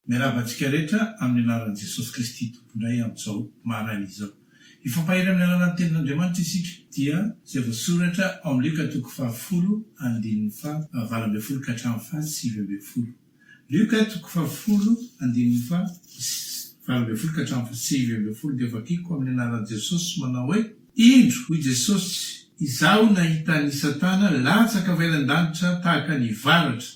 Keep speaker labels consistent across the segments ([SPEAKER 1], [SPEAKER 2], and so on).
[SPEAKER 1] Miarahaba antsika rehetra amin'ny anaran'i Jesosy Kristy Tompo indray amin'izao maraina izao. Hifampahery amin'ny alalan'ny Tenin'Andriamanitra isika, dia izay voasoratra ao amin'ny Lioka toko fahafolo andininy faha 18 ka hatramin'ny faha 19. Lioka toko fahafolo andininy faha 18 ka hatramin'ny faha 19 dia vakiko amin'ny anaran'i Jesosy manao hoe, Indro, hoy Jesosy, Izaho nahita an'i Satana latsaka avy any an-danitra tahaka ny varatra.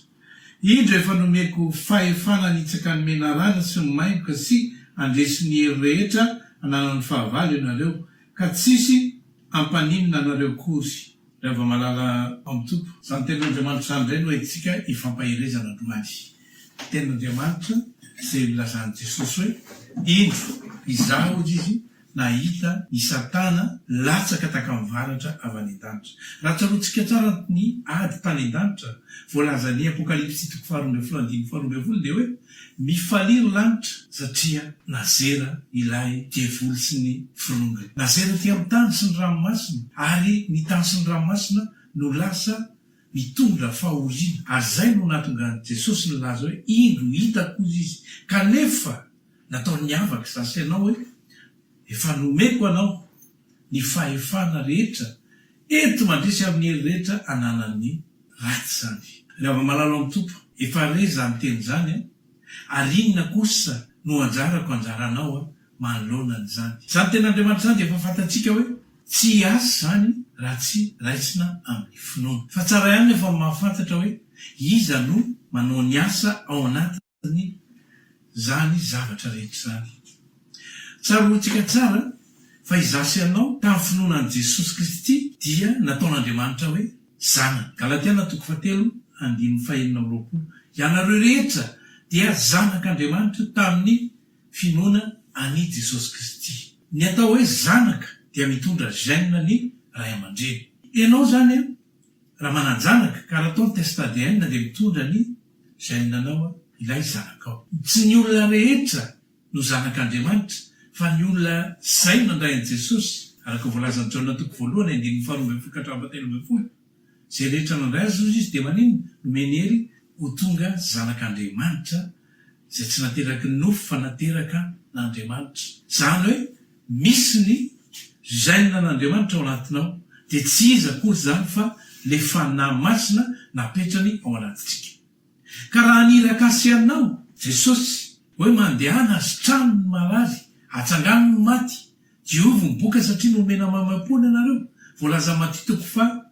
[SPEAKER 1] Indro efa nomeko fahefana hanitsaka ny menarana sy ny maingoka sy handresy ny hery rehetra ananan'ny fahavalo ianareo, ka tsisy hampaninona anareo akory. Ry hava-malala ao amin'ny Tompo, izany Tenin'Andriamanitra izany indray no entintsika hifampaherezana androany. Tenin'Andriamanitra izay nilazan'i Jesosy hoe, Indro, Izaho, hoy Izy, nahita i Satana latsaka tahaka ny varatra avy any an-danitra. Raha tsaroantsika tsara ny ady tany an-danitra, voalazan'ny Apokalypsy toko faharoa ambin'ny folo andininy faharoa ambin'ny folo dia hoe, Mifalia ry lanitra, satria nazera ilay devoly sy ny firongany. Nazera aty amin'ny tany sy ny ranomasina, ary ny tany sy ny ranomasina no lasa mitondra fahoriana. Ary izay no nahatonga an'i Jesosy nilaza hoe, Indro, hitako izy, kanefa Nataony niavaka izaho sy ianao hoe, Efa nomeko anao ny fahefana rehetra enti-mandresy amin'ny hery rehetra ananan'ny ratsy izany. Ry hava-malala ao amin'ny Tompo, efa re izany teny izany an! Ary inona kosa no anjarako anjaranao an manoloana an'izany? Izany tenin'Andriamanitra izany dia efa fantatsika hoe tsy hiasa izany raha tsy raisina amin'ny finoana. Fa tsara ihany nefa ny mahafantatra hoe iza no manao ny asa ao anaty. izany zavatra rehetra izany. Tsaroantsika tsara fa izaho sy ianao, tamin'ny finoana an'i Jesosy Kristy, dia nataon'Andriamanitra hoe zanany. Galatiana toko fahatelo andininy fahenina amby 20, Ianareo rehetra dia zanak'Andriamanitra tamin'ny finoana an'i Jesosy Kristy. Ny atao hoe zanaka dia mitondra gène ny ray aman-dreny. Ianao izany an, raha manan-janaka, ka raha atao ny test ADN dia mitondra ny gène anao ilay zanakao. Tsy ny olona rehetra no zanak'Andriamanitra fa ny olona izay nandray an'i Jesosy, araka ny voalazan'i Jaona toko voalohany andininy faharoa ambin'ny folo ka hatramin'ny fahatelo ambin'ny folo. Izay rehetra nandray Azy hozy izy dia maninona? Nomeny hery ho tonga zanak'Andriamanitra izay tsy nateraky ny nofo fa nateraka n'Andriamanitra. Izany hoe misy ny gène an'Andriamanitra ao anatinao dia tsy iza akory izany fa le Fanahy Masina napetrany ao anatintsika. Ka raha haniraka ahy sy anao Jesosy hoe mandehana sitrano ny marary, atsangano ny maty, diovy ny boka satria nomena maimaimpoana ianareo, voalazan'i Matio toko faha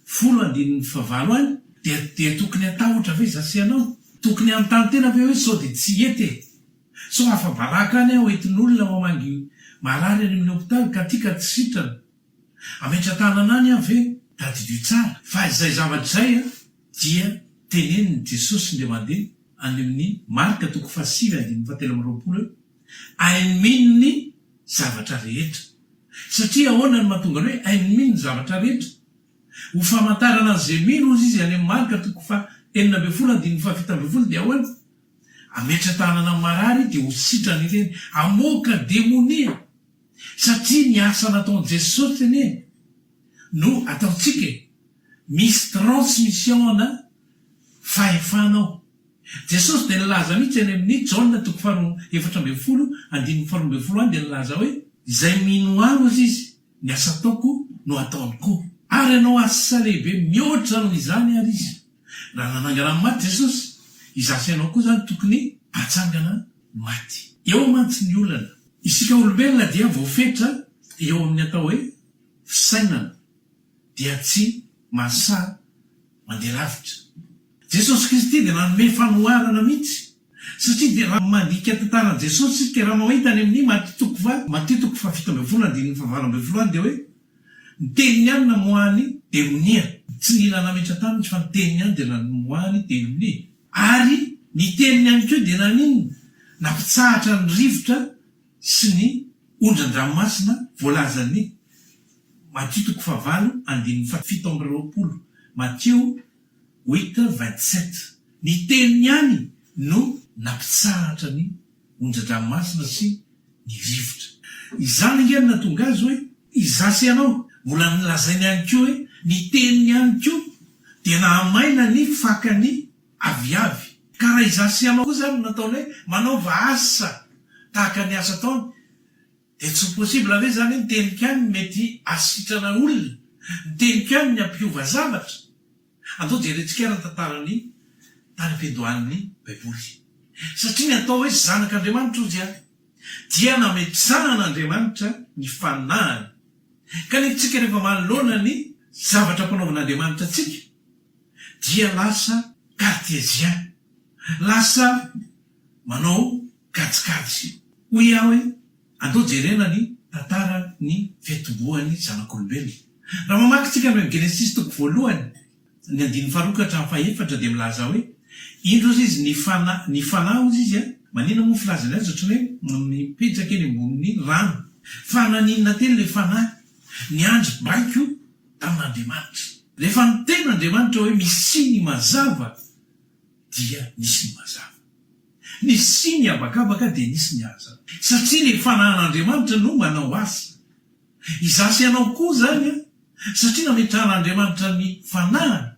[SPEAKER 1] folo andininy fahavalo any, dia dia tokony hatahotra ve izaho sy ianao? Tokony hanontany tena ve hoe sao dia tsy hety e? Sao afa-baraka any aho entin'olona mamangy marary any amin'ny hopitaly ka aty ka tsy sitrana? Hametra-tanana any aho ve? Tadidio tsara fa izay zavatra izay dia tenenin'i Jesosy indray mandeha any amin'ny Marka toko fahasivy andininy fahatelo amby 20 hoe, Hainy mino ny zavatra rehetra. Satria ahoana no mahatonga ny hoe hainy mino ny zavatra rehetra? Ho famantarana an'izay mino hozy izy any amin'ny Marka toko faha 16 andininy faha 17 dia ahoana? Hametra-tanana amin'ny marary dia ho sitrana ireny. Hamoaka demonia. Satria ny asa nataon'i Jesosy anie no ataontsika e. Misy transmission-na fahefana ao. Jesosy dia nilaza mihitsy any amin'ny Jaona toko faharoa 14 andininy faharoa ambin'ny folo any dia nilaza hoe, Izay mino Ahy hozy izy, ny asa ataoko no hataony koa. Ary hanao asa lehibe mihoatra noho izany ary izy. Raha nanangana ny maty Jesosy, izaho sy ianao koa izany tokony hatsangana ny maty. Eo mantsy ny olana. Isika olombelona dia voafetra eo amin'ny atao hoe fisainana, dia tsy mahasahy mandeha lavitra. Jesosy Kristy dia nanome fanoharana mihitsy, satria dia raha mandika tantaran'i Jesosy isika, raha mahita any amin'ny Matio toko faha, Matio toko faha 17 andininy faha 18 any dia hoe, ny teniny ihany namoahany demonia. Tsy nila nametra taminy izy fa ny teniny ihany dia namoahany demonia. Ary ny teniny ihany koa dia naninona? Nampitsahatra ny rivotra sy ny onjan-dranomasina voalazan'ny Matio toko fahavalo andininy faha 27, Matio huit 27. Ny teniny ihany no nampitsahatra ny onjan-dranomasina sy ny rivotra. Izany ange no nahatonga azy hoe, Izaho sy ianao. Mbola nolazainy ihany koa hoe, ny teniny ihany koa dia nahamaina ny fakan'ny aviavy. Ka raha izaho sy ianao koa izany no nataony hoe manaova asa tahaka ny asa ataony dia tsy ho possible ve izany hoe ny teniko ihany no mety hahasitrana olona, ny teniko ihany ny hampiova zavatra? Andao jerentsika ary ny tantaran'ny tany am-piandohan'ny Baiboly. Satria ny atao hoe zanak'Andriamanitra hozy aho dia nametrahan'Andriamanitra ny fanahiny. Kanefa tsika rehefa manoloana ny zavatra ampanaovin'Andriamanitra antsika dia lasa cartésien, lasa manao kajikajy. Hoy aho hoe andao jerena ny tantara ny fiatombohan'ny zanak'olombelona. Raha mamaky tsika ny Genesisy toko voalohany, ny andininy faharoa ka hatramin'ny fahefatra dia milaza hoe, Indro hozy izy ny fanahy, ny fanahy hozy izy an, maninona moa ny filazany azy ohatran'ny hoe mipetraka eny ambonin'ny rano. Fa naninona teny ilay fanahy? Niandry baiko tamin'Andriamanitra. Rehefa niteny Andriamanitra hoe misia ny mazava dia nisy ny mazava. Nisia ny habakabaka dia nisy ny hazava. Satria ilay fanahin'Andriamanitra no manao asa. Izaho sy ianao koa izany an, satria nametrahan'Andriamanitra ny fanahiny.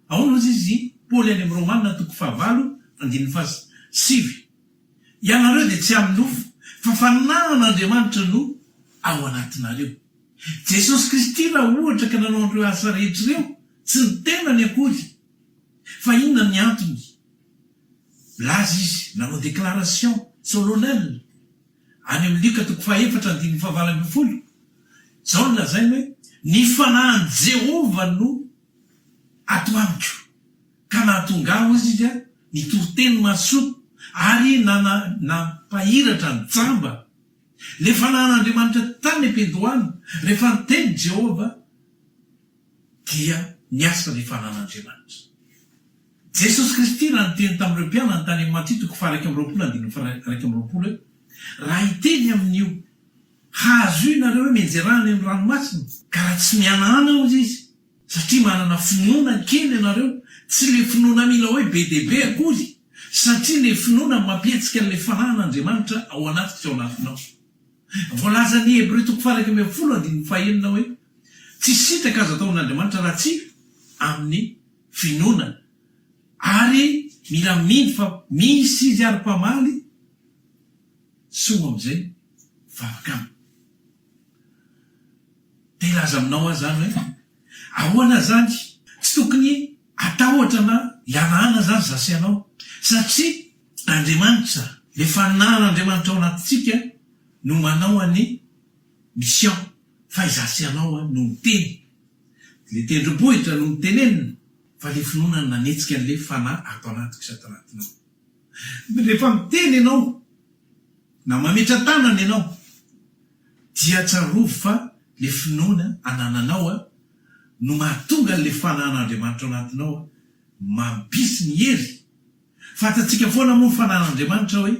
[SPEAKER 1] Ahoana hozy izy Paoly any amin'ny Romana toko fahavalo andininy fahasivy. Ianareo dia tsy amin'ny nofo, fa fanahin'Andriamanitra no ao anatinareo. Jesosy Kristy raha ohatra ka nanao an'ireo asa rehetra ireo, tsy ny tenany akory. Fa inona ny antony? Milaza izy, nanao déclaration solennelle, any amin'ny Lioka toko fahefatra andininy fahavalo 18, izao no lazainy hoe, Ny fanahin'i Jehovah no ato amiko, ka nahatonga ahy, hozy izy, nitory teny mahasoa ary nampahiratra ny jamba. Ilay fanahin'Andriamanitra tany am-piandohana, rehefa niteny Jehovah, dia niasa ilay fanahin'Andriamanitra. Jesosy Kristy raha niteny tamin'ireo mpianany tany amin'ny Matio toko faha-21 andininy faha-21 hoe, Raha hiteny amin'io hazo io ianareo hoe mianjerà any amin'ny ranomasina, ka raha tsy mihanahana hozy izy, satria manana finoana kely ianareo, tsy ilay finoana mila hoe be dia be akory, satria ilay finoana mampihetsika an'ilay fanahin'Andriamanitra ao anatiko sy ao anatinao. Voalazan'ny Hebreo toko faha-11 andininy fahenina hoe, Tsy sitraka azo atao amin'Andriamanitra raha tsy amin'ny finoana, ary mila mino fa misy Izy ary mpamaly soa amin'izay mivavaka Aminy. Te hilaza aminao aho izany hoe, ahoana izany? Tsy tokony hatahotra na hihanahana izany izaho sy ianao, satria Andriamanitra, ilay Fanahin'Andriamanitra ao anatintsika no manao an'i mission, fa izaho sy ianao no miteny. Ilay tendrombohitra no notenenina, fa ilay finoana no nanetsika an'ilay Fanahy ato anatiko sy ato anatinao. Rehefa miteny ianao, na mametra-tanana ianao, dia tsarovy fa ilay finoana anananao no mahatonga an'ilay Fanahin'Andriamanitra ao anatinao mampisy ny hery. Fantatsika foana moa ny Fanahin'Andriamanitra hoe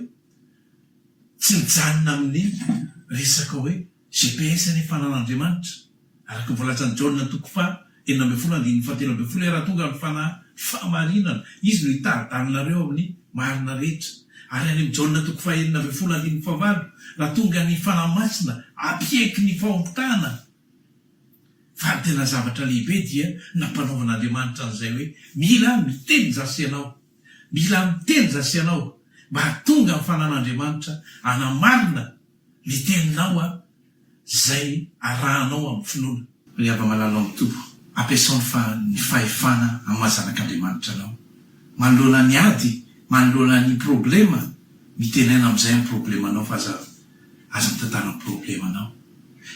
[SPEAKER 1] tsy mijanona amin'ny resaka hoe GPS anie Fanahin'Andriamanitra, araka ny voalazan'i Jaona toko faha 16 andininy faha 13 hoe raha tonga ny Fanahy fahamarinana, Izy no hitari-dalinareo amin'ny marina rehetra. Ary any amin'ny Jaona toko faha 16 andininy faha valo, raha tonga ny Fanahy Masina hampiaiky ny fahotana. Fa ny tena zavatra lehibe dia nampanaovan'Andriamanitra an'izay hoe mila miteny zasy ianao, mila miteny zasy ianao mba hahatonga ny fanan'Andriamanitra hanamarina ny teninao a zay arahanao amin'ny finoana. Ry hava-malala ao amin'ny Tompo, ampiasao ny fa ny fahefana amin'ny maha zanak'Andriamanitra anao. Manoloana ny ady, manoloana ny problema, mitenena amin'izay amin'ny problemanao fa aza aza mitantara ny problemanao.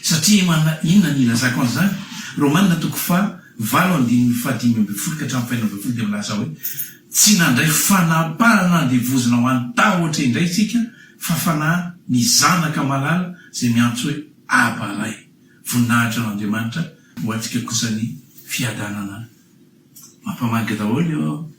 [SPEAKER 1] Satria manana inona ny ilazako an'izany? Romana toko faha valo andininy faha 15 ka hatramin'ny faha 16 dia milaza hoe, Tsy nandray fanapahana andevozina ho an'ny tahotra indray isika fa fanahy ny Zanaka malala izay miantso hoe Aba Ray. Voninahitra ho an'Andriamanitra, ho antsika kosa ny fiadanana. Mampamangy daholo io.